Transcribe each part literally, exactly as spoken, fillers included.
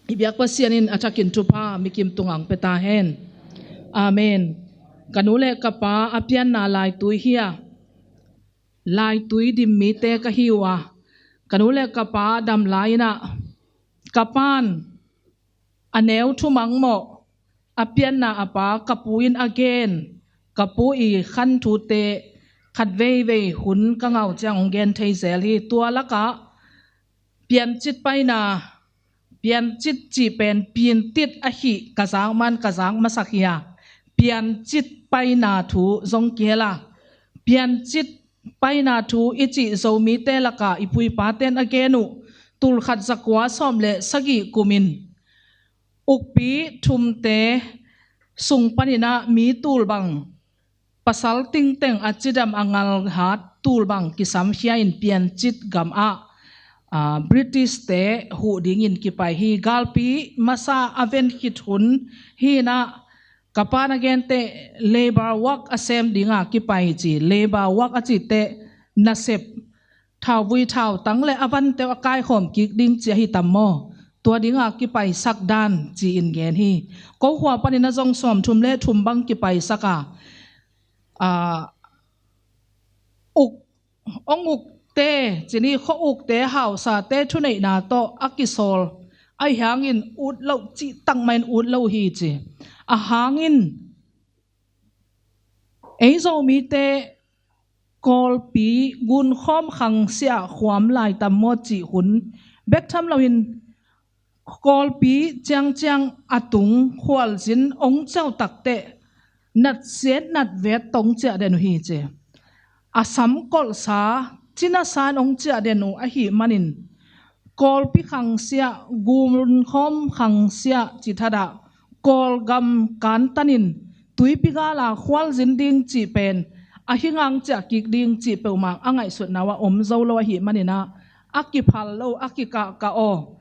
I biak Pasian in a thakin thupha mikim tungah hong pia ta hen. Amen. Ka nu le ka pa a pianna laitui hi a, laitui dim mite ka hi uh a, ka nu le ka pa dam lai-in ah, ka pa'n a neu thumang mawh a pianna a pa ka pu in a gen, ka pu i khan thute khat veivei hun ka ngah uh ciang hong gen thei zel hi. Tua lakah Piancit paina, Piancit cih pen Piancit ahi ka zak man ka zak masak hi a, Piancit paina thu zong kihel a, Piancit paina thu i cih Zomite lakah i pu i pate'n a gen uh, tul khat za kua sawm le sagih kumin ukpi thumte sung panin ah mi tul bang, pasal tingteng a cidam a ngalhat tul bang kisamkhia in Piancit gam ah, aa, British-te huh dingin kipai hi. Galpi masa a ven khit hun hi-in ah, ka pa'n a gen teh labour work a sem dinga kipai ci. Labour work a cih teh nasep, thauvui thautang le a vante uh a kaikhawm kik ding ci ahi tam maw? Tua dinga kipaisak dan ci-in gen hi. Ko khua panin ah zong sawmthum le thum bang kipaisak a, aa, uk, ong ukte, ci ni, khua ukte hausate thuneihna tawh a kisawl ahi hangin ut loh, cihtak mah in ut loh hi ci. A hangin ei Zomite Kawlpi gunkhawm khangsia khuam lai tam maw cih hun bek tham loin, Kawlpi ciangciang a tung khualzin ong ciah uh takteh natsiat natvet tawh ong ciah den uh hi ci. A samkolhsa, cinasa in ong ciah den uh ahih manin, Kawlpi khangsia, gunkhawm khangsia cih thadah, Kawlgam kantanin tuipi gala khualzin ding cih pen a hi ngang, ciah kik ding cih peuhmah a ngaihsutna uh a om zo lo ahih manin ah, a kiphal lo, a kikahkah aw,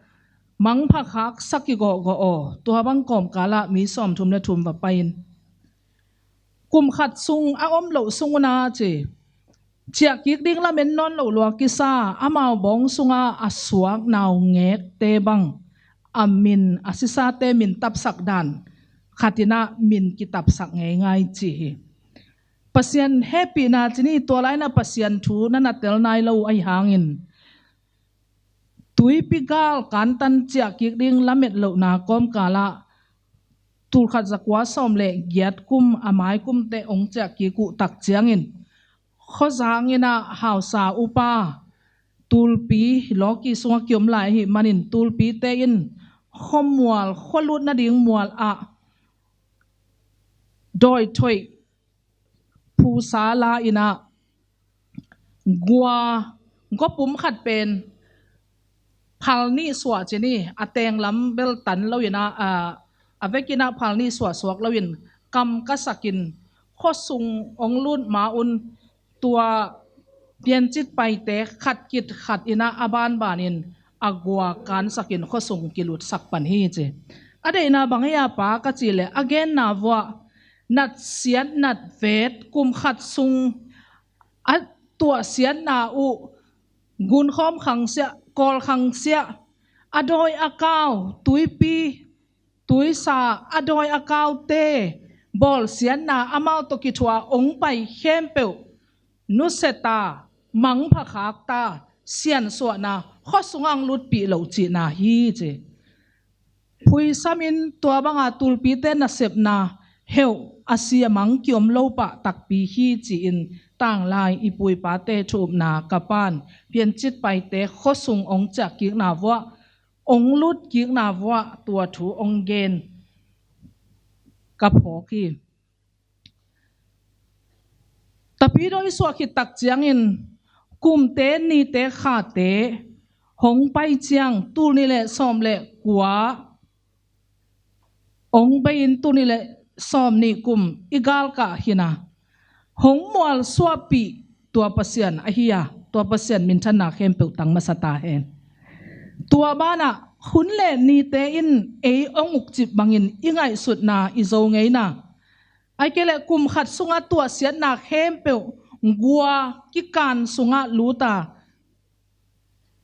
mangpha khaksa kigawhgawh aw, tua bang kawmkalah mi sawmthum le thum va pai-in, kum khat sung a om loh sung un ah ci, ciah kik ding lamen nawn loh lua kisa, amau bawng sunga a suak naungekte bang a min, a sisate min tapsak dan khatin ah min kitapsak ngeingai ci hi. Pasian hehpihna ci ni, tua lai-in ah Pasian thu na na tel nai lo uh ahi hangin, tuipi gal kantan ciah kik ding lamet lohna kawmkalah tul khat za kua sawm le giat kum a mai kumte ong ciah kik uh tak ciangin, khuazang in ah hausa upa, tulpi, lawki sungah kiom lai ahih manin, tulpite in khuamual, khualut nading mual ah dawithoih phusa la in ah, gua, gua pum khat pen phal nih suah ci ni, a teng lam bel tan lo in ah, a, a vek in ah phal nih suah suak loin kam ka sakin khuasung ong lut ma un, tua Piancit paite khat khit khat in ah a banbanin a gua kansakin khuasung kilutsak pan hi ci. A deihna bang hi a pa ka cih leh, a genna vuah natsiat natvet, kum khat sung a tuahsiatna uh, gunkhawm khangsia, Kawl khangsia, a dawi a kau, tuipi, tuisa, a dawi a kaute bawlsiatna, amau tawh kithuah ong pai khempeuh nusia ta, mangpha khak ta, siansuahna, khuasung ah ong lutpih loh cihna hi ci. Phuisamin tua banga tulpite nasepna heuh a si a mang kiom lo pah takpi hi ci-in, tanglai i pu i pate thu-upna ka pa'n Piancit paite khuasung ong ciah kikna vuah, ong lut kikna vuah tua thu ong gen ka phawk hi. Tapidaw i suah khit tak ciangin kumte, nite, khate hong pai ciang, tul nih le sawm le kua ong bei-in tul nih le sawm nih kum i galkah hi-in ah, hong mualsuahpih tua Pasian ahi a, tua Pasian minthanna khempeuh tang masa ta hen. Tua banah hun le nite in ei ong ukcip bangin i ngaihsutna, i Zo ngeina, ahih kei leh kum khat sungah tuahsiatna khempeuh gua kikan sungah lut a,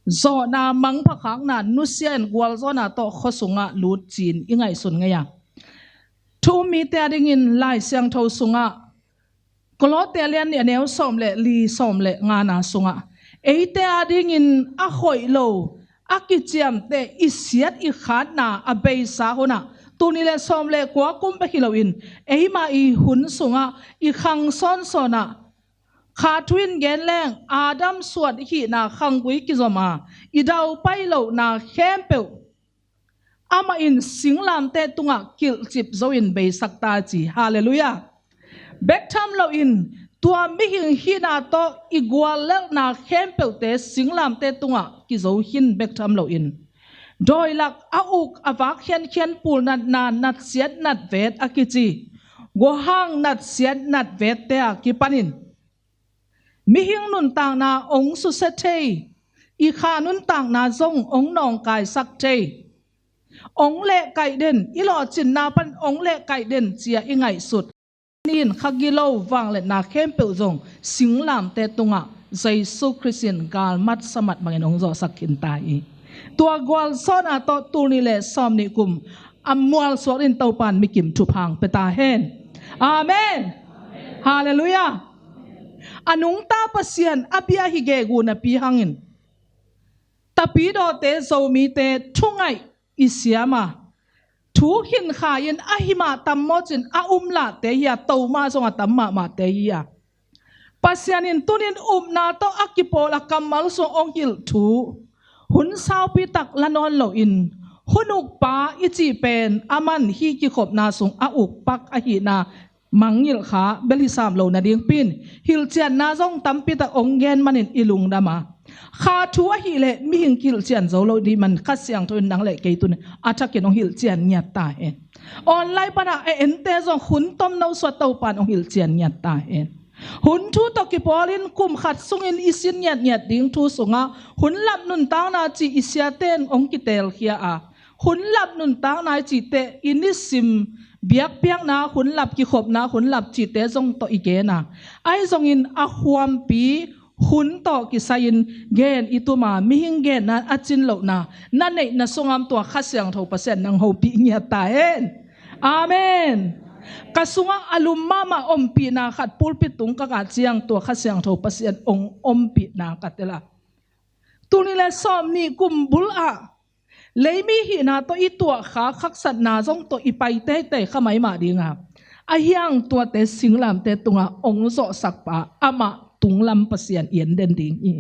zawhna, mangpha khakna, nusia in gualzawhna tawh khua sungah lut ci-in i ngaihsun ngei a. Thu-um mite a dingin Lai Siangtho sungah Kolose a lian nih, a neu sawm le li, sawm le ngana sungah eite a dingin a hoih lo, a kiciamteh, i siat i khatna a beisa hunah, tul nih le sawm le kua kum bek hi loin eimah i hun sungah i khang sawnsawnah, kha thu in gen leng Adam suan i hihna khanggui kizom a, i daupai lohna khempeuh amah in singlamteh tungah kilhcip zo in beisak ta ci. Halleluiah. Bek tham loin tua mihing hihna tawh i guallelhna khempeuhte singlamteh tungah kizo khin bek tham loin, dawilak a uk a vak khiankhian pulnatna, natsiat natvet a kici guahang natsiat natvette a kipanin mihing nuntakna hong susia thei, i kha nuntakna zong hong nawngkaisak thei, hong lehkaih den, i lawhcinna pan hong lehkaih den ci-a i ngaihsut, nin kha gilo vangliatna khempeuh zong singlamteh tungah Jesu Khrist in galmat samat bangin hong zawhsak khin ta hi. Tua gualzawhna tawh tul nih le sawm nih kum a mualsuak in Topan mikim thupha hong pia ta hen. Amen. Halleluiah. A nungta Pasian a bia hi gegu napi hangin Tapidawte Zomite thungaih i siam a, thu khinkhai-in a himah tam mawcin a umlahte hi a, toma zong a tam mahmahte hi a. Pasian in tunin upna tawh a kipawl a kammal sung hong hilh thu hun saupi tak la nawn loin, hun ukpa i cih pen aman hih kikhopna sung a ukpak ahihna mangngilh kha bel hi sam lo nadingpi in hilhcianna zong tampi tak hong gen manin i lungdam a. Kha thu ahih leh mihing kihilhcian zo lo ding man Kha Siangtho in nang le kei tunin a thakin hong hilhcian ngiat ta hen. Online panah a ente zong hun tomno suah Topan hong hilhcian ngiat ta hen. Hun thu tawh kipawlin kum khat sungin i sin ngiatngiat ding thu sungah hun lap nuntakna cih i siate in hong kitelkhia a, hun lap nuntakna i cihte i nisim biakpiakna, hun lap kikhopna, hun lap cihte zong tawh i gen a, ahi zongin a khuampi hun tawh kisai-in gen i tum a, mihing genna a cin lohna na neihna sungah tua Kha Siangtho Pasian nang hopih ngiat ta hen. Amen. Ka sungah a lum mahmah ompihna khat pulpit tung ka kah ciang tua Kha Siangtho Pasian hong ompihna ka tel a. Tul nih le sawm nih kum bul ah leimi hihna tawh i tuahkhak haksatna zong tawh i pai teitei kha maimah ding a, a hiang tuate singlamteh tungah hong zawhsakpa amah tunglam Pasian i en den ding hi.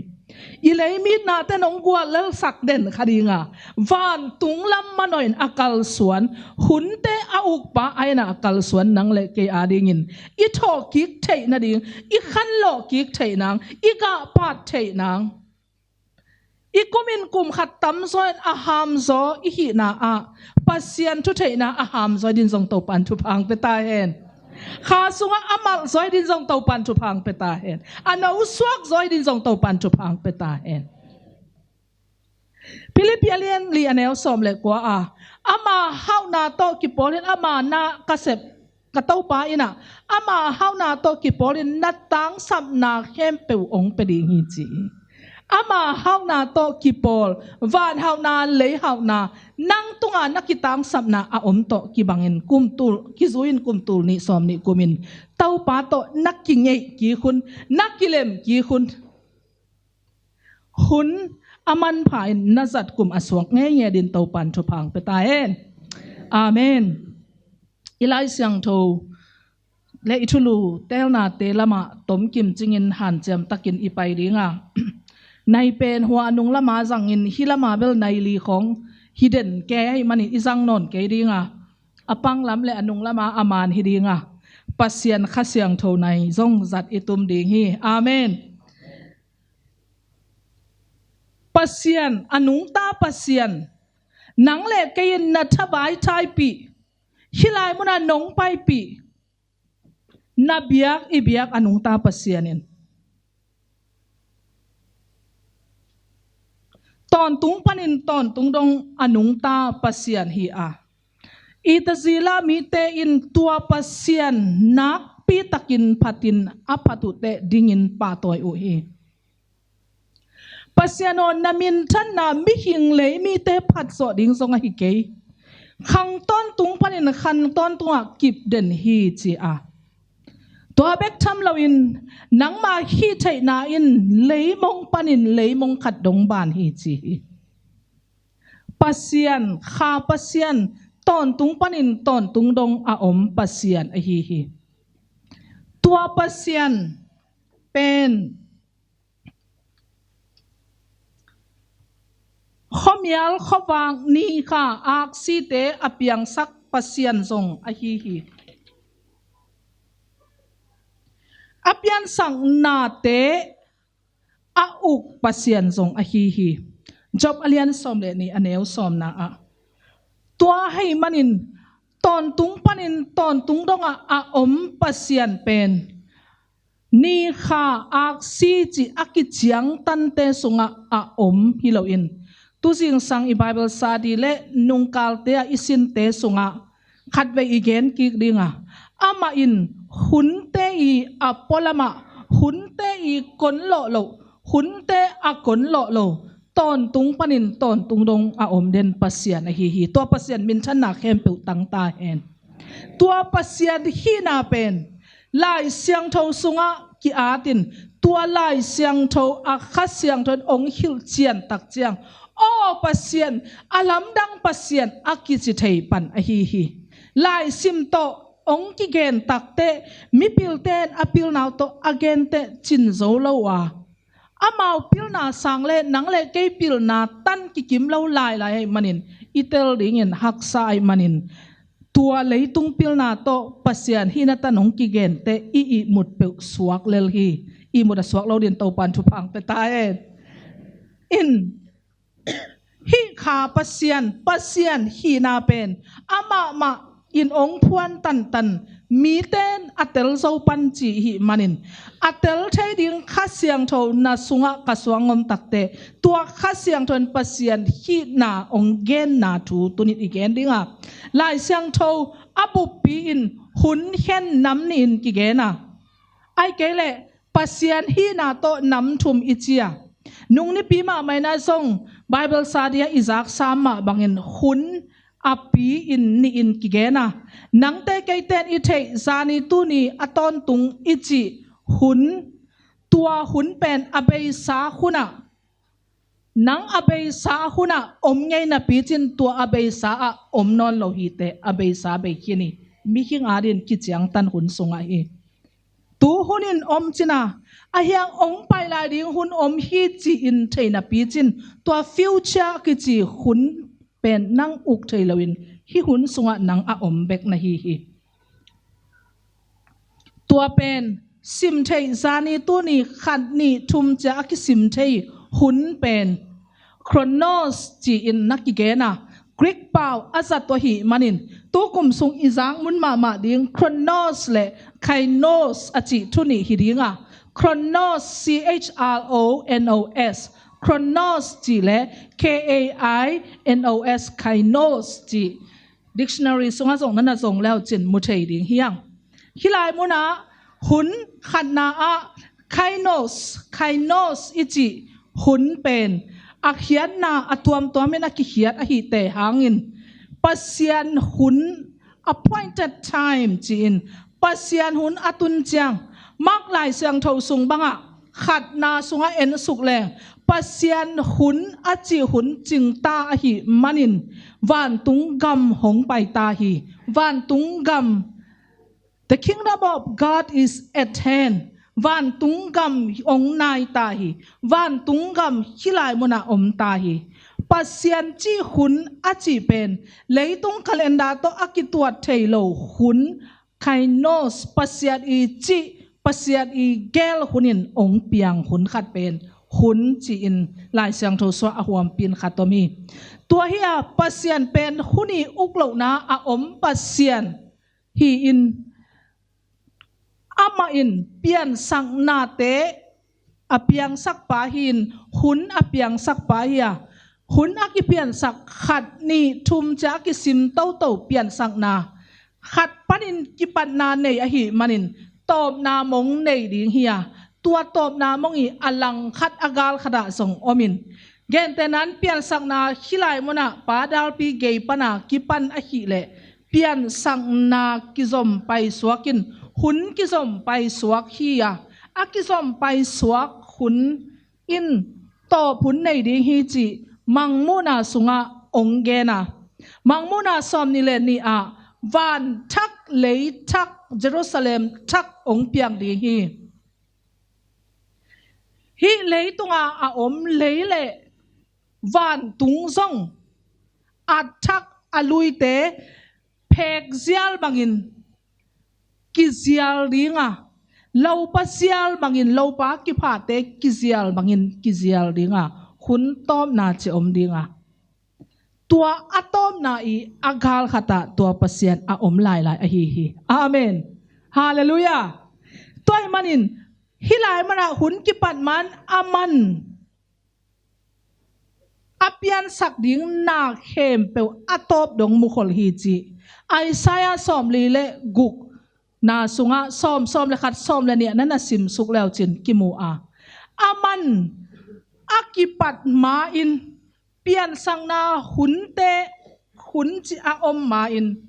I leimi itnate in hong guallelsak den kha ding a, vantung lam manawh in a kalsuan, hunte a ukpa a inah a kalsuan nang le kei a dingin i thawhkik theih nading, i khanlawhkik theih nang, i gahpat theih nang, i kumin kum khat tamzaw in a hamzaw i hihna ah Pasian thutheihna a hamzaw i din zong Topan thupha hong pia ta hen. Kha sungah a malhzaw i din zong Topan thupha hong pia ta hen. A nosuakzaw i din zong Topan thupha hong pia ta hen. Philippi a lian li, a neu sawm le kua ah, ama hauhna tawh kipawlin ama na ka sep, ka Topa inah ama hauhna tawh kipawlin na tangsapna khempeuh hong pia ding hi ci hi. Ama hauhna tawh kipawl, van hauhna, lei hauhna, nang tungah na kitangsapna a om tawh kibangin kum tul, kizui-in kum tul nih sawm nih kumin Topa tawh na kingeih kik hun, na kilem kik hun, hun a manpha in na zat kum a suak ngeingei din Topan thupha hong pia ta hen. Amen. I Lai Siangtho le i thulu teelnate lamah tomkim cingin hanciam takin i pai ding a, nai pen hua a nung lama zangin hih lama bel nai li khawng hi den kei ahih manin i zang nawn kei ding a, a pang lam le a nung lama a man hi ding a, Pasian Kha Siangtho nai zong zat i tum ding hi. Amen. Pasian, a nungta Pasian, nang le kei in na thavai thaipih, hih lai munah nong paipih, na biak i biak a nungta Pasian in tawntung panin tawntung dong a nungta Pasian hi a, i tazila mite in tua Pasian nakpi takin phatin a phat uh teh dingin pahtawi uh hi. Pasian aw, na minthanna mihing lei mite phatzawh ding zong ahi kei. Khang tawntung panin khang tawntungah kip den hi, ci a. Tua bek tham loin nangma hih theihna in leimong panin leimong khat dong ban hi, ci hi. Pasian, Kha Pasian, tawntung panin tawntung dong a om Pasian ahi hi. Tua Pasian pen khuamial khuavak ni kha aksite a piangsak Pasian zong ahi hi. A piansaknate a uk Pasian zong ahi hi. Job a lian sawm le nih a neu sawmna ah. Tua ahih manin tawntung panin tawntung dongah a om Pasian pen ni kha aksi cih a kiciangtante sungah a om hi loin, tu zingsang i Bible study le nungkalte ah i sinte sungah khatvei i gen kik ding a, amah in hunte i a pualamah, hunte i kon lawh loh, hunte a kon lawh lo, tawntung panin tawntung dong a om den Pasian ahi hi. Tua Pasian minthanna khempeuh tang ta hen. Tua Pasian hihna pen Lai Siangtho sungah ki-atin, tua Lai Siangtho a Kha Siangtho in ong hilh cian tak ciang, aw Pasian, a lamdang Pasian a kici thei pan ahi hi. Lai sim tawh ong kigen takteh mipilte in a pilna uh tawh a genteh cin zo lo a, amau pilna sang le nang le kei pilna tan kikim lo lailai ahih manin i tel dingin haksa ahih manin, tua leitung pilna tawh Pasian hihna tan ong kigenteh i ihmut peuh suak lel hi. Ihmut a suak lo dingin Topan thupha ong pia ta hen. In hih Kha Pasian, Pasian hihna pen amah mah in ong phuan tantan, mite in a tel zo pan ci ahih manin, a tel thei ding Kha Siangtho na sungah ka suang om takteh, tua Kha Siangtho in Pasian hihna ong genna thu tuni in i gen ding a, Lai Siangtho a buppi in hun khen nam nih in kigen a, ahih kei leh Pasian hihna tawh nam thum i ci a. Nung nipi mahmah in ah zong Bible study ah i zaksa mah bangin hun a pi in nih in kigen a. Nangte keite in i theih zani tuni a tawntung i cih hun, tua hun pen a beisa hun ah, nang a beisa hun ah om ngei napi cin tua a beisa ah om nawn lo hi teh, a beisa bei khin hi. Mihing adingin kiciangtan hun sungah hi. Tu hun in om cin a, a hiang ong pai lai ding hun om hi ci-in thei napi cin, tua future kici hun pen nang uk thei loin hih hun sungah nang a om bek na hi hi. Tua pen sim theih zani tuni khat nih thum cia a kisim thei hun pen Chronos ci-in na kigen a, Greek pau a zat uh ahih manin, tu kum sung i zak mun mahmah ding Chronos le Kainos a cih thu nih hi ding a, Chronos, C H R O N O S, Chronos cih le K A I N O S, Kainos cih dictionary sungah zong na na zong le uh cin mu thei ding hi hang. Hih lai munah hun khatna ah Kainos, Kainos i cih hun pen a khiatna a tuamtuam in a kikhiat ahih teh hangin, Pasian hun, appointed time ci-in, Pasian hun a tun ciang, Mark Lai Siangtho sung bangah khatna sungah en suk leng, Pasian hun a cih hun cingta ahih manin vantung gam hong paita hi. Vantung gam, the kingdom of God is at hand. Vantung gam hong naita hi. Vantung gam hih lai munah omta hi. Pasian cih hun a cih pen leitung calendar tawh a kituat thei lo hun, Kainos, Pasian i cih, Pasian i gel hunin ong piang hun khat pen hun ci-in Lai Siangtho sungah a huampi in khat om hi. Tua hi a, Pasian pen hun i uk lohna a om Pasian hi-in, amah in piansaknate a piangsak pa hi-in, hun a piangsak pa hi a, hun a kipiansak khat nih thum cia a kisim toto piansakna khat panin kipatna nei ahih manin tawpna mong nei ding hi a, tua tawpna mong i a langkhat a galkhat ah zong om in. Gentehna in piansakna hih lai munah Pa dalpi gei pana kipan ahih leh piansakna kizom paisuak in hun kizom paisuak hi a, a kizom paisuak hun in tawp hun nei ding hi cih Mangmuhna sungah ong gen a, Mangmuhna sawmnih le nih ah van thak, lei thak, Jerusalem thak ong piang ding hi. Hih leitungah a om lei le vantung zong a thak a luite phek zial bangin kizial ding a, lopa zial bangin, lopa kiphate kizial bangin kizial ding a, hun tawpna ci om ding a, tua a tawpna i a galkhat ah tua Pasian a om lailai ahi hi. Amen. Halleluiah. Tua ahih manin hih lai munah hun kipat man a man a piansak ding na khempeuh a tawp dong mukhol hi ci Isaiah sawmli le guk na sungah sawm, sawm le khat, sawm le nih na na simsuk leucin kimu a, a man a kipat ma-in piansakna hunte, hun ci a om ma-in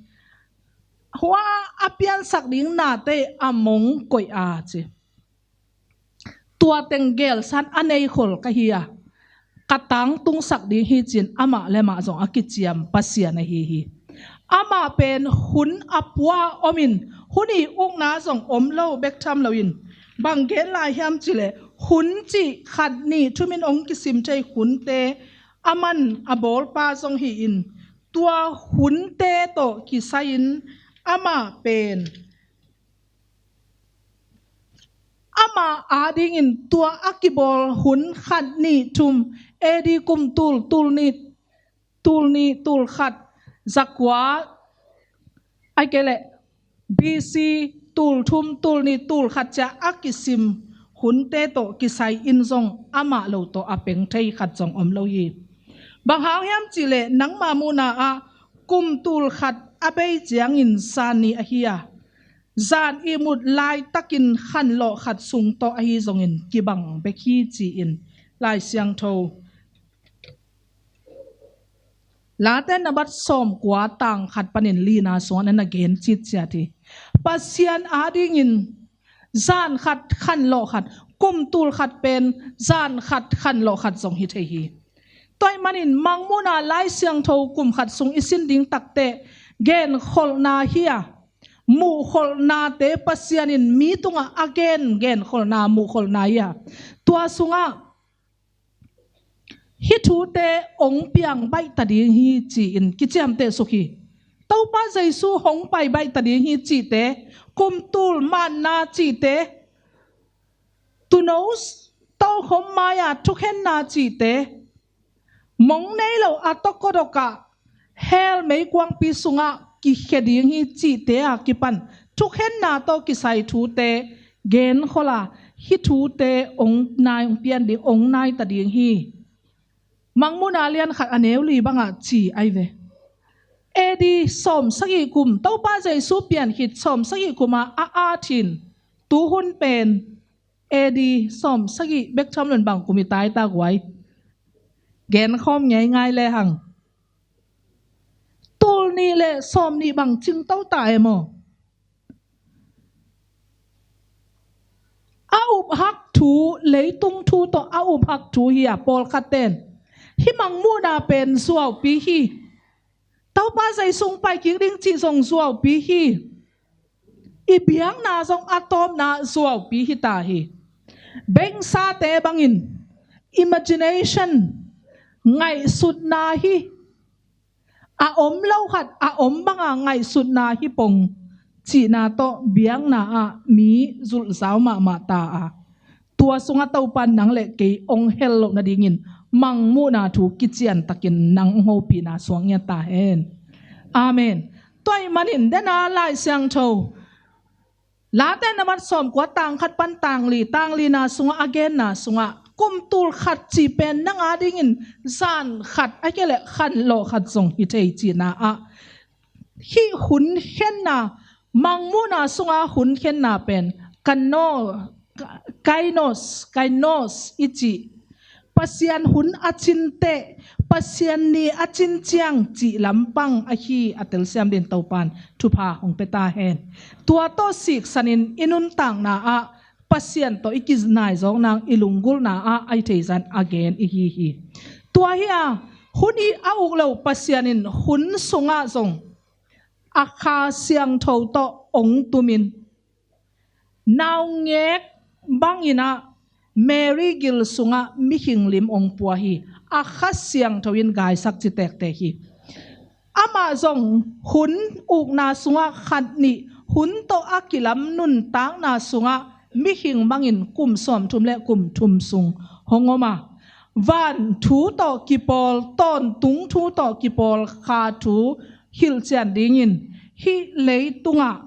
hua a piansak ding nate a mong koih a ci. Tua teng gelsan a nei khol ka hi a, ka tangtungsak ding hi cin amah le mah zong a kiciam Pasian ahi hi. Amah pen hun a pua om in hun i ukna zong om lo bek tham loin, bang gen lai hiam cileh hun cih khat nih thumin ong kisim thei hunte a man a bawlpa zong hi in, tua hunte tawh kisai-in amah pen amah adingin tua a kibawl hun khat nih thum, A D kum tul, tul nih, tul nih, tul khat, zakua, a kei leh B C tul thum, tul nih, tul khat ciah a kisim hunte tawh kisai in zong amah lo tawh a peng thei khat zong om lo hi. Bang hang hiam cihleh nangma muhna ah kum tul khat a bei ciangin zan nih ahi a, zan ihmut laitakin khanlawh khat sung tawh ahi zongin kibang bek hi ci-in Lai Siangtho Late na bat sawmkua tang khat panin lina sungah na na gen citciat hi. Pasian adingin zan khat khanlawh khat, kum tul khat pen zan khat khanlawh khat zong hi thei hi. Tua ahih manin Mangmuhna Lai Siangtho kum khat sung i sin ding takteh genkholhna hi a, muhkholhnate Pasian in mi tungah a gen, genkholhna, muhkholhna hi a, tua sungah hih thute hong piang baih ta ding hi ci-in kiciamteh suk hi. Topa Jesu hong pai baih ta ding hi cihte, kum tul manna cihte, tuuno tokhom mai-a thukhenna cihte, mong nei lo a tawkodokah hell meikuangpi sungah kikhia ding hi cihte a kipan thukhenna tawh kisai thute genkholh a, hih thute hong nai, hong pian ding, hong nai ta ding hi. Mangmuhna lian khat a neu li bangah ci ahi ve. A D sawmsagih kum, Topa Jesu pian khit sawmsagih kum a a at hi-in, tuhun pen A D sawmsagih bek tham loin bang kum i tai ta guai. Genkhawm ngeingai le hang. Tul nih le sawmnih bang cingto ta e maw? A uphak thu, leitung thu tawh a uphak thu hi a, pawlkhat ten hih Mangmuhna pen zuaupi hi. Topa Jesu hong pai kik ding cih zong zuaupi hi. I biakna zong a tawpna zuaupi hi ta hi. Bengsate bangin imagination, ngaihsutna hi. A om lo khat a om banga ngaihsutna hi pong cihna tawh biakna ah mi zulhzau mahmah ta a, tua sungah Topa nang le kei hong hel loh nadingin Mangmuhna thu kiciantakin nang hong hopihna suak ngiat ta hen. Amen. Tua ahih manin dena Lai Siangtho Late na mat sawmkua tang khat pan tang li, tang lina sungah a genna sungah kum tul khat cih pen nang adingin zan khat a kei leh khanlawh khat zong hi thei cihna ah, hih hun khenna, Mangmuhna sunga hun khenna pen ka naw, Kainos, kainos i cih Pasian hun a cin teh, Pasian ni a cin ciang cih lampang ahi a telsiam dingin Topan thupha hong pia ta hen. Tua tawh siksanin i nuntakna ah Pasian tawh i kinaizawk nang i lunggulhna ah a i theizan a gen i hi hi. Tua hi a hun i a uk lo Pasian in hun sungah zong a Kha Siangtho tawh hong tumin naungek bangin ah Mary gil sungah mihing lim hong pua hi. A Kha Siangtho in gaisak ci tektek hi. Amah zong hun ukna sungah khat nih hun tawh a kilam nuntakna sungah mihing bangin kum sawmthum le kum thum sung hong om a, van thu tawh kipawl, tawntung thu tawh kipawl kha thu hilhcian dingin hih leitungah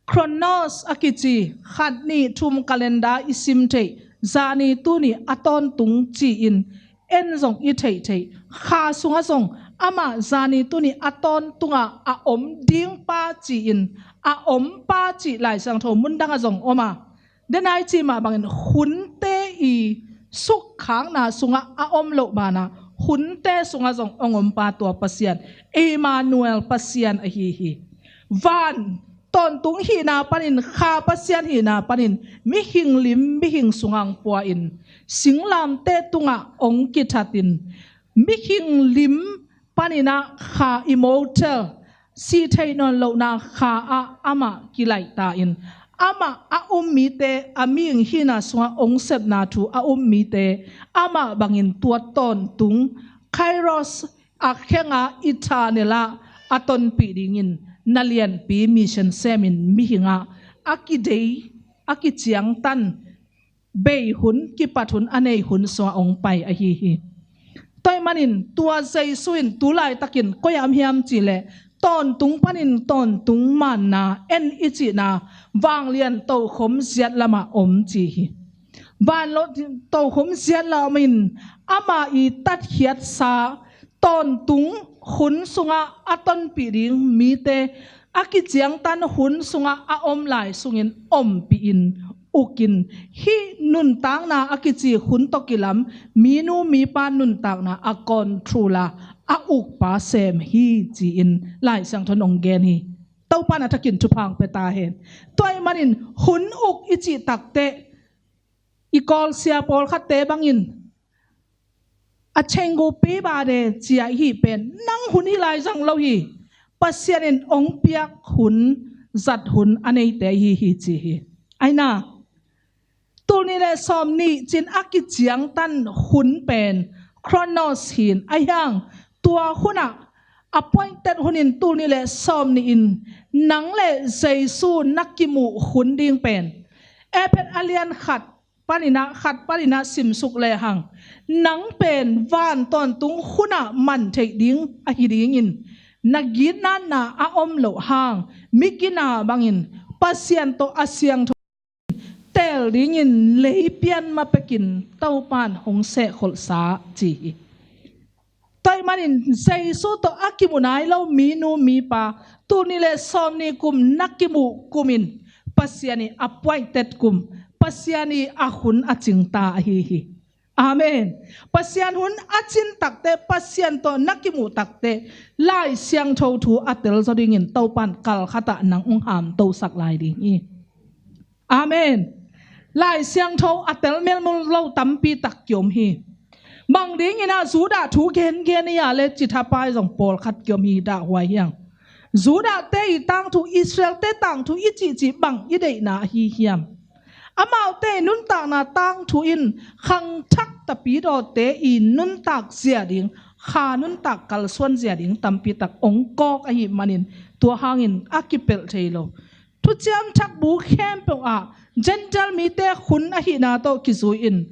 Chronos a kici khat nih thum calendar i sim theih, zani tuni a tawntung ci-in en zong i theih theih. Kha sungah zong amah zani tuni a tawntungah a om ding pa ci-in a om pa cih Lai Siangtho mundangah zong om a, denai cih mah bangin hunte i sukkhakna sungah a om loh banah hunte sungah zong hong om pa tua Pasian Emmanuel Pasian ahi hi. Van tawntung hihna panin, kha Pasian hihna panin, mihing lim mihing sungah hong pua-in, singlamteh tungah hong kithatin, mihing lim paninah kha immortal, si thei nawn lohna kha ah amah kilaihta-in, amah a um mite, a mihing hihna sungah hong sepna thu a um mite, amah bangin tua tawntung, Kairos, a khenga i thanelah a tonpih dingin na lianpi mission semin mihingah a kidei, a kiciangtan bei hun, kipat hun a nei hun sungah hong pai ahi hi. Tua ahih manin tua Jesu in tu laitakin koi-ah om hiam cihleh tawntung panin tawntung manna en i cihna vanglian tokhom ziat lamah om ci hi. Vanglian tokhom ziat lamah in ama i tatkhiatsa tawntung hun sungah a tonpih ding mite a kiciangtan hun sungah a om lai sungin ompihin ukin hih nuntakna a kici hun tawh kilam minu mipa nuntakna a control a, a ukpa sem hi ci-in Lai Siangtho in hong gen hi. Topa na thakin thupha hong pia ta hen. Tua ahih manin hun uk i cih takteh i Kawlsia pawlkhatte bangin a chenggu pi bade cia ihi pen nang hun hi lai zang lo hi. Pasian in hong piak hun, zat hun a neite ihi hi ci hi. Aina tulnih le sawmnih cin a kiciangtan hun pen Chronos hin ahiang tua hunah appointed hunin tulnih le sawmnih in nang le Jesu na kimuh hun ding pen Efesa a lian khat paninah khat paninah simsuk lehang nang pen van tawntung hunah man theih ding ahi dingin na gitnatna a om loh hang mikina bangin Pasian tawh a siangtho teel dingin leipian ma pekin Topan hong sehkholhsa ci hi. Tua ahih manin Jesu tawh a kimu nai lo minu mipa tulnih le sawmnih kum na kimuh kumin Pasian i appointed kum, Pasian i a hun a cingta ahi hi. Amen. Pasian hun a cin takteh, Pasian tawh na kimuh takteh Lai Siangtho thu a telzaw dingin Topan kalkhatah nang hong hamtosak lai ding hi. Amen. Lai Siangtho a tel melmul lo tampi tak kiom hi. Bang dingin ah Judah thu gengen i a le cithapai zong pawlkhat kiom hi dahhuai hiang. Judahte i tangthu, Israelte tangthu i cihcih bang i deihna ahi hiam? Amaute i nuntakna tangthu in khangthak tapidawte i nuntak zia ding, kha nuntak kalsuan zia ding tampi tak hong kawk ahih manin tua hangin a kipelh thei lo. Thuciam Thak bu khempeuh ah Gentile mite hun ahihna tawh kizui in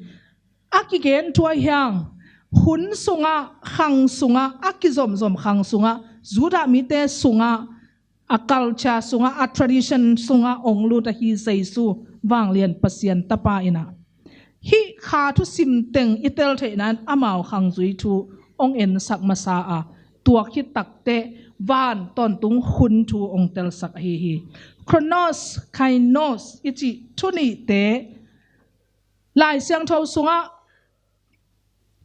a kigen thu ahi hiang, hun sungah, khang sungah, a kizomzom khang sungah, Judah mite sungah, a culture sungah, a tradition sungah hong lut ahi Jesu vanglian Pasian Tapa in ah hih kha thusim teng i tel theihna in amau khangzui thu hong ensak masa a, tua khit takteh van tawntung hun thu hong telsak ahi hi. Chronos, kainos i cih thu nihte Lai Siangtho sungah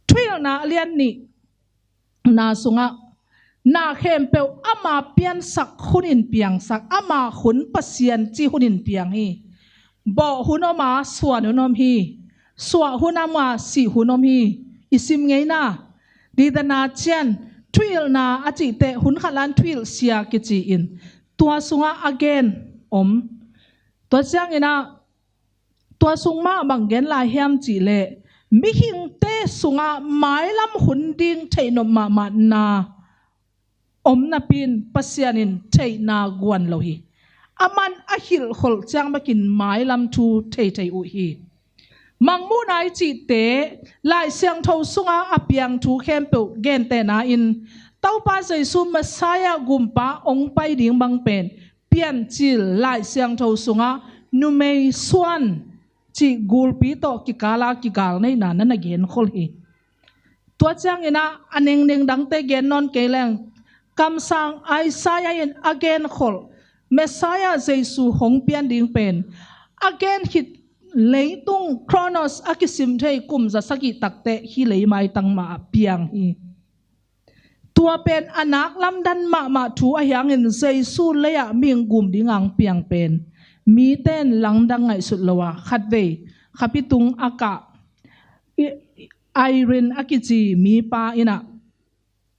Thuhilhna a lian nihna sungah na khempeuh ama piansak hunin piangsak, ama hun Pasian ci hunin piang hi. Bawh hun om a, suan hun om hi. Suah hun om a, sih hun om hi. I sim ngeina. Didana cian, thuhilhna a cihte hun khat lan thuhilhsia kici in tua sungah a gen om. Tua ciangin ah tua sung mah bang gen lai hiam cihleh, mihingte sungah mailam hun ding theihnop mahmahna om napi-in Pasian in theihna guan lo hi. Aman a hilhkholh ciang bekin mailam thu theithei uh hi. Mangmuhna i cihte Lai Siangtho sungah a piang thu khempeuh gentehna in Topa Jesu Messiah gumpa ong pai ding bang pen Piancil Lai Siangtho sungah numei suan cih gulpi tawh kikala kigal neihna na na genkhol hi. Tua ciangin ah a nengneng dangte gen nawn kei leng, kamsang Isaiah in a genkholh Messiah Jesu hong pian ding pen a gen khit leitung Kronos a kisim thei kum za sagih takte hih lei maitang mah ah piang hi. Tua pen a nak lamdang mahmah thu ahi hangin Jesu lei-ah mihing gum ding ang piang pen mite in lamdang ngaihsut lo a, khatvei khapitung a kah Irene a kici mipa in ah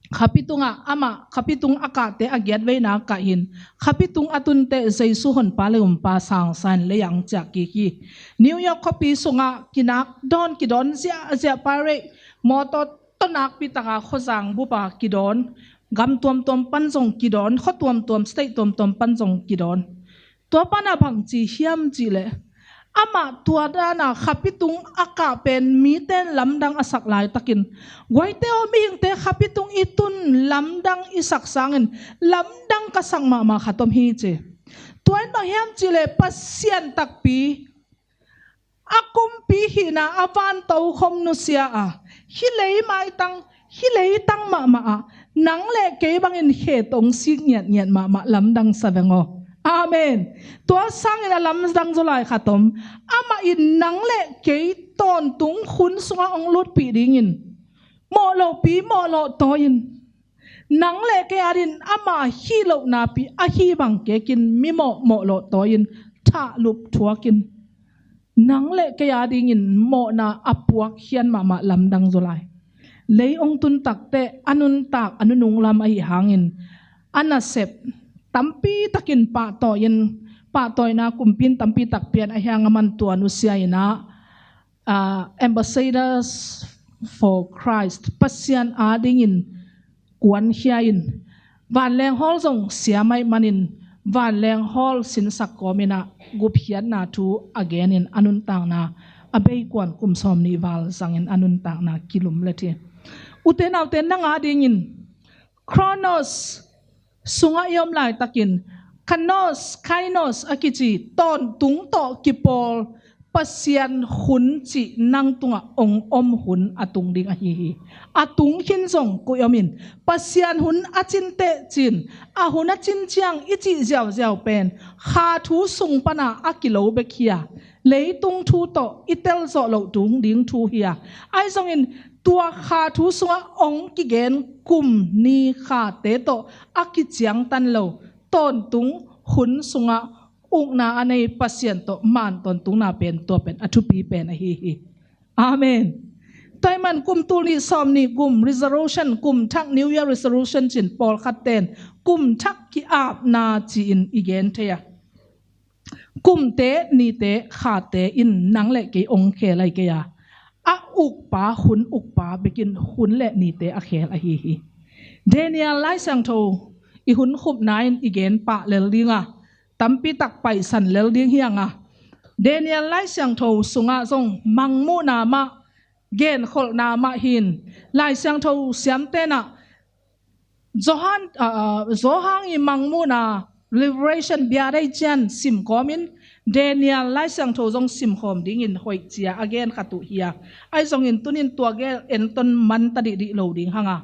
khapi tungah amah khapi tung a kahte a giat veina kah in, khapi tung a tunte Jesu honpa le umpa sangsa in lei-ah hong ciah kik hi. New York khuapi sungah kinak dawn kidawn ziahziah, pirate mawtaw tawh nakpi taka khuazang bupa kidawn, gam tuamtuam pan zong kidawn, khua tuamtuam, state tuamtuam pan zong kidawn. Tua pana bangci hiam cihleh, amah tua dana khapi tung a kah pen mite in lamdang a sak laitakin, guaite aw, mihingte khapi tung i tun lamdang i sak sangin lamdang ka sak mahmah khat om hi ci. Tua in bang hiam cihleh, Pasian takpi a kumpi hihna a van tokhom nusia a, hih lei maitang, hih leitang mahmah ah nang le kei bangin khe tawh hong sik ngiatngiat mahmah lamdang sa veng aw. Amen. Tua sangin a lamdang zaw lai khat om. Amah in nang le kei tawntung hun sungah hong lutpih dingin mawh lohpi mawh loh tawi-in, nang le kei adingin ama hih lohnapi ahi bang kekin mimawh mawh loh tawi-in thahlup thuakin, nang le kei adingin mawhna a puak hian mahmah lamdang zaw lai. Lei hong tun takteh a nuntak a nunung lam ahi hangin a nasep tampi takin pahtawi-in, pahtawina kumpi in tampi tak pian ahi hang a man tua nusia in ah, ah, Ambassadors for Christ, Pasian adingin kuankhia in, vanleng hawl zong siam ahih manin vanleng hawl sinsak kawmin ah gupkhiatna thu a genin a nuntakna a beikuan kum sawmnih val zangin a nuntakna kilumlet hi. Ute naute, nang adingin Kronos sungah i om laitakin, kanos, kainos a kici tawntung tawh kipawl Pasian hun cih nang tungah hong om hun a tung ding ahi hi. A tung khin zong koi om in, Pasian hun a cin teh cin, a hun a cin ciang i cih ziauziau pen kha thu sung pana a kilo bek hi a, leitung thu tawh i telzawh loh tung ding thu hi a, ahi zongin tua kha thu sungah hong kigen kum ni khate tawh a kiciangtan lo tawntung hun sungah ukna a nei Pasian tawh man tawntungna pen tua pen a thupi pen ahi hi. Amen. Tua ahih man kum tul nih sawmnih gum resolution, kum thak New Year resolution cin pawlkhat ten kum thak ki-apna ci-in i gen thei a, kumte, nite, khate in nang le kei hong khel ahi kei a, a ukpa, hun ukpa bekin hun le nite a khel ahi hi. Daniel Lai Siangtho i hun khupna in i gen pah lel ding a, tampi tak paisan lel ding hi hang a, Daniel Lai Siangtho sungah zong mangmuhna mah, genkholhna mah hi in, Lai Siangtho siamten ah Johan, ah, Johan i mangmuhna, Revelation, bia dai cian simkhawmin, Daniel Lai Siangtho zong simkhawm dingin hoih cia a gen khat uh hi a, ahi zongin tunin tua gen enton manta dihdih lo ding hang a,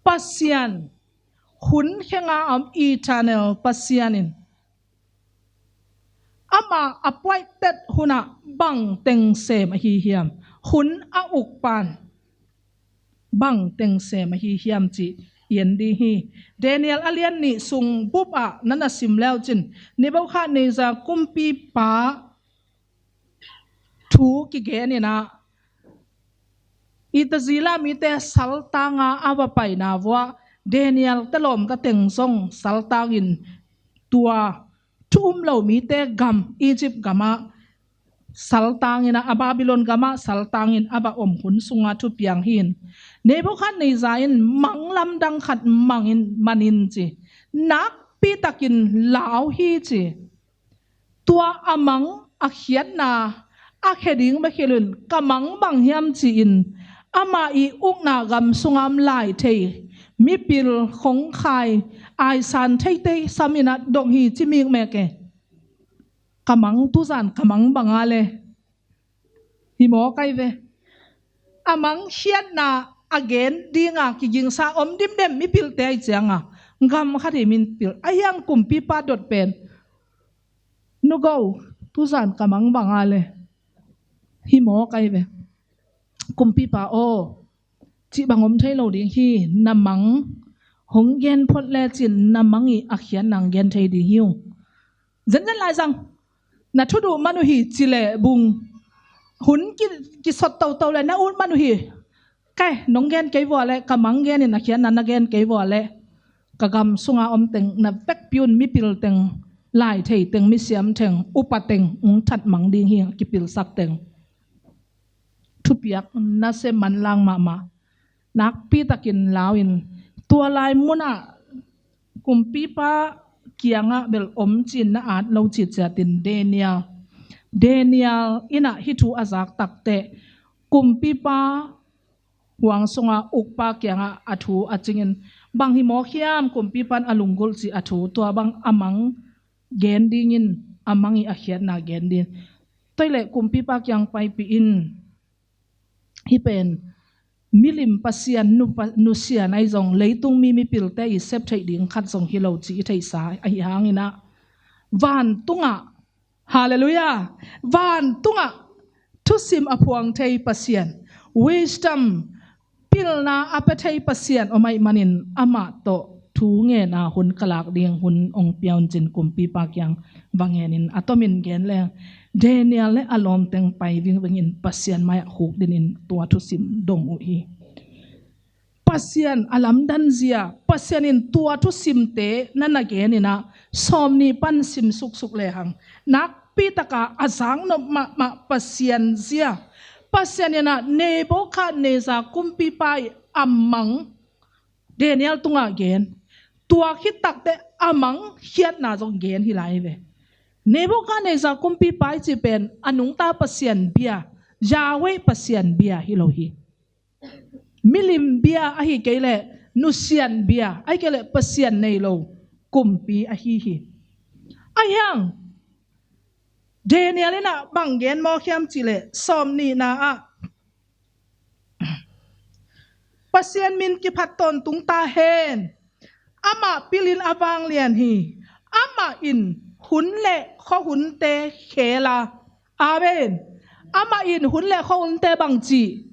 Pasian hun khenga om eternal Pasian in Ama appointed hunah bang teng sem ahi hiam? Hun a uk pan bang teng sem ahi hiam cih i en ding hi. Daniel a lian nih sung bup ah na na sim leu cin, Nebuchadnezzar kumpipa thu kigen in ah, i tazila mite saltanga a va paina vuah Daniel te lawmta teng zong saltangin tua thu um lo mite gam, Egypt gamah saltangin ah, a Babylon gamah saltangin a va om hun sunga thupiang hi in, Nebuchadnezzar in mang lamdang khat mangin, manin ci, nakpitakin lau hi ci. Tua a mang a khiatna a khia ding bek hi loin, ka mang bang hiam ci-in, ama i ukna gam sunga om lai thei mipil khongkhai aisan theitei samin ah dong hi ci mikmek e. Ka mang tuzan ka mang banga le hi maw kai ve. A mang khiatna a gen dinga kigingsa om dimdem mipilte ahi cianga gam khat hi mipil a hiang kumpipa dot pen, nugo, tuzan ka mang banga le hi maw kai ve. Kumpipa aw, cih bang om thei lo ding hi. Na mang hong gen phot lecin na mang i a khiatna hong gen thei ding hi ung. Zenzen lai zang na thuduh man uh hi ci le bung hun ki, kisot toto le na ut man uh hi. Kai, nong gen kei vua le, ka mang genin a khiatna na gen kei vua le, ka gam sunga om teng na vekpi un mipil teng, lai thei teng, misiam teng, upa teng hong that mang ding hi, kipilsak teng. Thupiak nasia manlang mahmah. Nakpitakin lau in, tua lai munah kumpipa kiangah bel om cin na at lo citciatin Daniel, Daniel in ah hih thu a zak takteh kumpipa huang sunga ukpa kiangah a thu a cingin, bang hi maw khiam kumpipa in a lunggulh cih a thu, tua bang a mang gen dingin, a mang i a khiatna gen ding. Toi le kumpipa kiang paipih in, hih pen milim pasian, nu pa, nusian ahi zong leitung mi mipilte i sep theih ding khat zong hi lo cih i theihsa ahi hangin ah, vantungah, halleluiah, vantungah thusim a phuang thei Pasian, wisdom, pilna a pia thei Pasian om ahih manin amah tawh thu ngena hun ka lak ding, hun hong pia un cin kumpipa kiang va ngenin a tomin gen leng, Daniel le a lawmteng pai vingvengin Pasian mai-ah khukdinin tua thusim dong uh hi. Pasian a lamdan zia, Pasian in tua thusimte na na genin ah sawmnih pan sim suksuk lehang, nakpitaka a zaknop mahmah Pasian zia, Pasian in ah Nebuchadnezzar kumpipa i a mang Daniel tungah gen, tua khit takteh a mang khiatna zong gen hi lai ve. Nebuchadnezzar kumpipa i cih pen a nungta Pasian bia, Yahweh Pasian bia hi lo hi. Milim bia ahi kei leh, nusian bia ahi kei leh, Pasian nei lo kumpi ahi hi. Ahi hang Daniel in ah bang gen maw khiam cih leh, sawmnihna ah, Pasian min kiphat tawntung ta hen. Amah pilin a vanglian hi. Amah in hun le khuahunte khel a. Amen. Amah in hun le khuahunte bang cih?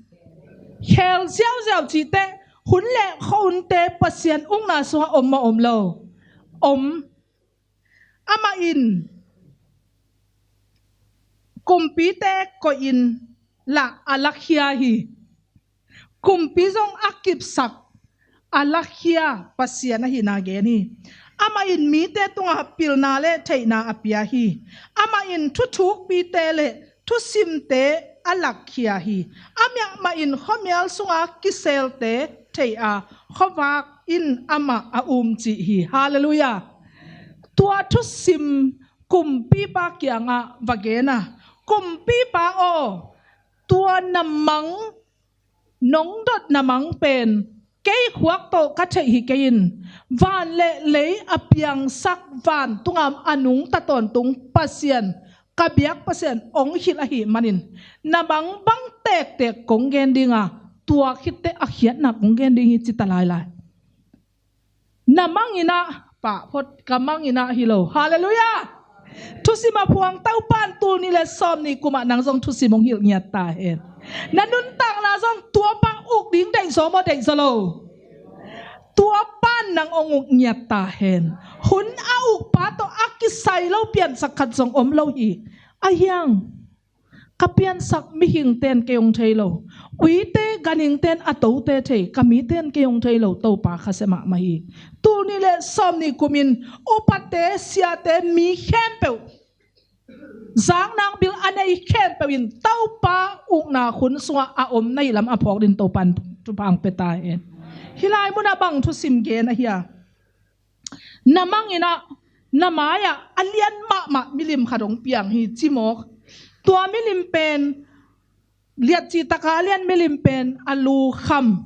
Khel ziauziau cih teh, hun le khuahunte Pasian ukna sungah om maw om lo? Om. Amah in kumpite koihin lah a lakhia hi. Kumpi zong a kipsak, a lakhia Pasian ahihna gen hi. Amah in mite tungah pilna le theihna a pia hi. Amah in thuthukpite le thusimte a lakkhia hi. Amah in khuamial sunga kiselte thei a, khuavak in amah a um cih hi. Halleluiah. Tua thusim kumpipa kiangah va gen a, kumpipa aw, tua na mang, nong dot na mang pen kei khuak tawh ka theih hi kei in, van le lei a piangsak vantunga a nungta tawntung Pasian, ka biak Pasian hong hilh ahih manin, na mang bang tektek kong gen ding a, tua khitteh a khiatna kong gen ding hi, ci ta lailai. Na mang in ah pah phot, ka mang in ah hi lo. Halleluiah. Thusim a phuang Topa'n tul nih le sawm nih kum ah nang zong thusim hong hilh ngiat ta hen. Na nuntakna zong tuapa uk ding deih zaw maw, deih zaw lo? Tuapa'n nang hong uk ngiat ta hen. Hun a ukpa tawh a kisai lo piansak khat zong om lo hi. Ahi hang ka piansak mihingte'n kei hong thei lo. Uite ganhingte'n a tote thei, ka mite'n kei hong thei lo, Topa khasia mahmah hi. Tul nih le sawm nih kum in upate, siate, mi khempeuh, zaknang bil a nei khempeuh in Topa ukna hun sungah a om na hih lam a phawk dingin Topa'n thupha hong pia ta hen. Hih lai munah bang thusim gen ahi a? Na mang in ah, na mai-ah a lian mahmah milim khat hong piang hi, ci mawk. Tua milim pen, liat cih tak a a lian milim pen a lu kham,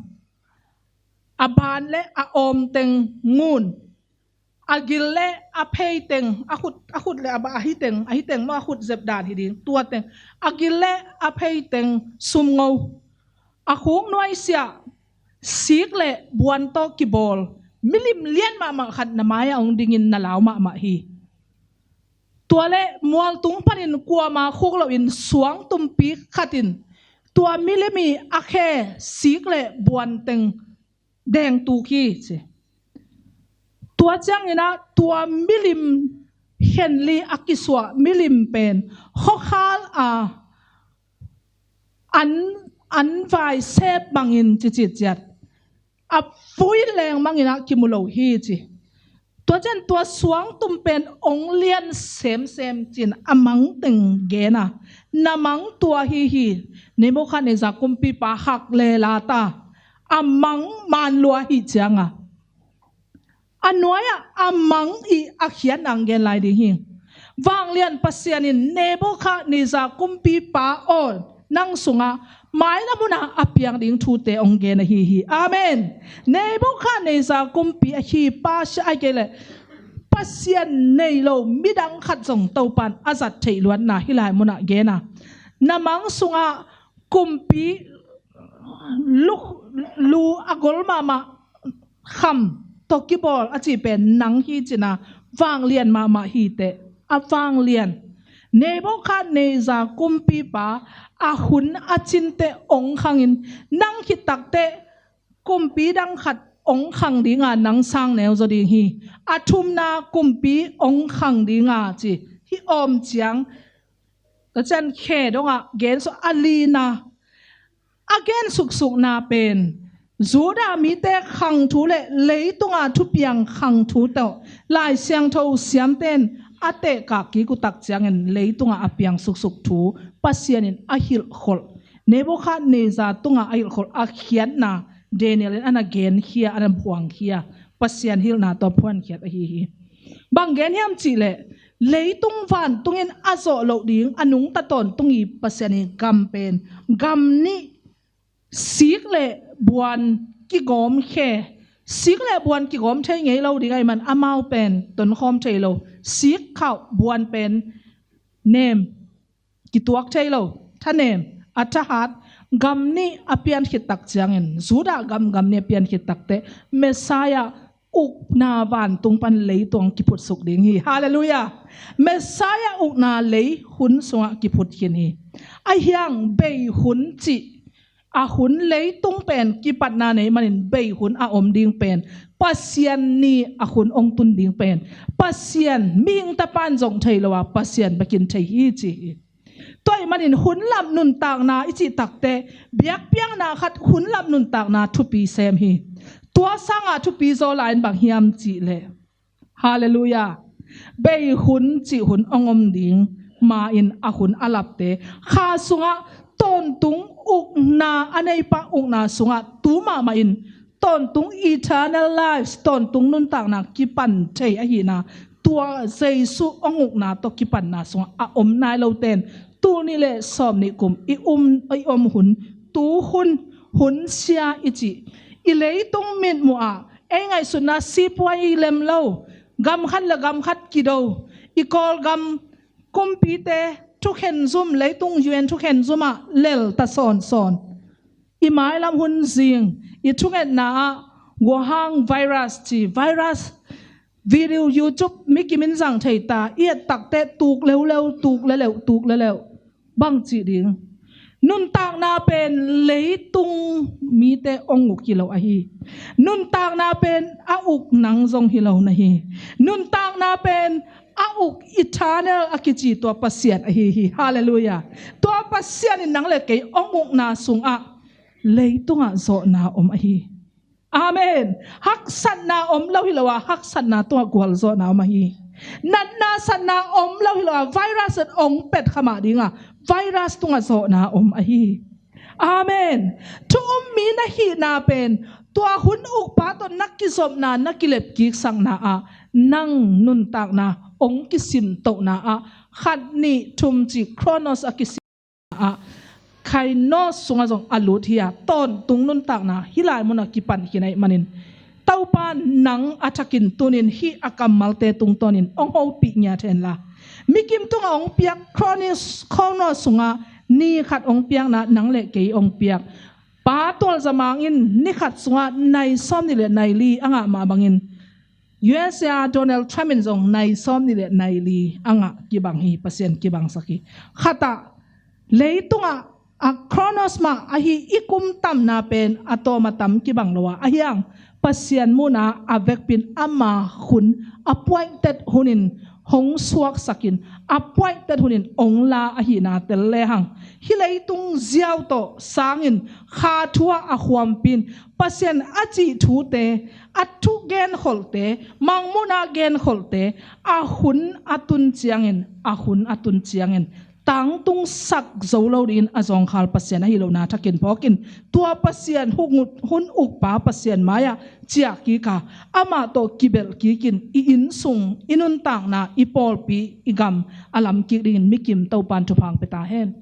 a ban le a awm teng ngun, a gil le a phei teng, a khut, a khut le a ba, a hi teng, a hi teng maw, a khut zep dan hi ding, tua teng, a gil le a phei teng sumngo, a khuk nuai siah, sik le buan tawh kibawl milim lian mahmah khat na mai-ah hong dingin na lau mahmah hi. Tua le mualtung panin kuamah khuk loin suang tumpi khat in tua milim i a khe, sik le buan teng dengtuk hi, ci. Tua ciangin ah tua milim khenli a kisuah milim pen khuakhal a an, an vai sep bangin cicit ciat a vui leng bangin ah kimu lo hi, ci. Tua ciang tua suangtum pen hong lian semsem ci-in a mang teng gen a, na mang tua hi hi. Nebukhadnezzar kumpipa hak le la ta, a mang man lua hi ciang a, a nuai-ah a mang i a khiatna hong gen lai ding hi. Vanglian Pasian in Nebukhadnezzar kumpipa aw, nang sungah mailam hun a a piang ding thute hong gen ahi hi. Amen. Nebukhadnezzar kumpi ahi, Persia, ahih kei leh Pasian nei lo midang khat zong Topa'n a zat theih luatna hih lai munah gen a, na mang sungah kumpi lu, lu a gol mahmah kham tawh kibawl a cih pen nang hi ci-in a, vanglian mahmah hi teh, a vanglian. Nebukhadnezzar kumpipa a hun a cin teh hong khangin, nang khit tak teh kumpi dang khat hong khang ding a, nang sang neu zaw ding hi. A thumna kumpi hong khang ding a, ci. Hih awm ciang, ka cian khe dongah gen suk a, lina a gen suksukna pen Judah mite khangthu le leitunga thupiang khangthu tawh Lai Siangtho siamte'n a tehkak kik uh tak ciangin leitunga a piang suksuk thu Pasian in a hilhkholh, Nebukhadnezzar tunga a hilhkholh a khiatna Daniel in a na genkhia, a na phuangkhia, Pasian hilhna tawh phuankhiat ahi hi. Bang gen hiam cih leh, leitung vantung in a zawh loh ding a nungta tawntung i Pasian i gam pen gam nih, sik le buan kigawm khe, sik le buan kigawm thei ngei lo ding ahih man amau pen tonkhawm thei lo, sik khauh buan pen nem, kituak thei lo, thanem, a thahat gam nih a pian khit tak ciangin, Judah gam, gam nih a pian khit tak teh Messiah ukna vantung pan leitung kiphutsuk ding hi. Halleluiah. Messiah ukna lei hun sungah kiphut khin hi. Ahi hang bei hun cih a hun, leitung pen kipatna nei manin bei hun a om ding pen, Pasian ni a hun hong tun ding pen, Pasian mihing tapa'n zong thei lo a, Pasian bekin thei hi, ci hi. Tua ahih manin hun lap nuntakna i cih tak teh, biakpiakna khat hun lap nuntakna thupi sem hi. Tua sanga thupi zaw lai-in bang hiam cih leh, halleluiah, bei hun cih hun hong om ding ma-in a hun a lapte, kha sungah tawntung ukna a neipa ukna sungah tu mahmah in tawntung eternal lives, tawntung nuntakna kipan thei ahihna, tua Jesu hong ukna tawh kipanna sungah a om nai lote'n, tul nih le sawm nih kum i um, i om hun, tu hun, hun sia i cih, i leitung mitmuh ah ei ngaihsutna sipuai lem lo, gam khat le gam khat kido, i Kawlgam kumpite thukhen zum, leitung U N thukhen zum ah lel ta sawnsawn. I mailam hun zing i thungetna ah Wuhan virus ci, virus Video YouTube mikim in zang thei ta, i et takte tuk leuleu, tuk leleu, tuk leleu. Bang ci ding? Nuntakna pen leitung mite ong uk hi lo ahi. Nuntakna pen a uk nang zong hi lo na hi. Nuntakna pen a uk eternal a kici tua Pasian ahi hi. Halleluiah. Tua Pasian in nang le kei ong ukna sungah leitungah zawhna om ahi. Amen. Haksatna om lo hi lo a, haksatna tungah gualzawhna om ahi. Natna satna om lo hi lo a, virus in ong pet kha mah ding a, virus tungah zawhna om ahi. Amen. Thu um mi na hihna pen tua hun ukpa tawh na kizopna, na kilepkiksakna ah, nang nuntakna ong kisimtohna ah, khat nih thum cih chronos a kisim ah, kainos sungah zong a lut hi a, tawntung nuntakna hih lai munah kipan khin ahih manin, Topa nang a thakin tunin hih a kammalte tungtawnin ong hopih ngiat hen la. Mikim tungah ong piak chronos, chronos sungah ni khat ong piakna, nang le kei ong piak. Pa Tualzamang in ni khat sungah nai sawmnih le nai li a ngah mah bangin, U S A Donald Trump in zong nai sawmnih le nai li a ngah kibang hi, Pasian kibangsak hi. Khatah leitungah a chronos mah ahi i kum tamna pen a tawm a tam kibang lo a, ahi hang Pasian muna a vekpin ama hun appointed hunin hong suaksakin, appointed hunin ong la ahihna tel lehang, hih leitung ziau tawh sangin kha thu ah a khuampi in, Pasian a cih thute, a thu genkholhte, mangmuhna genkholhte, a hun a tun ciangin, a hun a tun ciangin tangtungsak zo lo dingin a zawngkhal Pasian ahi lohna thakin phawkin, tua Pasian hun, hun ukpa Pasian mai-ah ciah kik a, amah tawh kibelh kikin, i innsung, i nuntakna, i pawlpi, i gam a lam kik dingin mikim Topan thupha ong pia ta hen.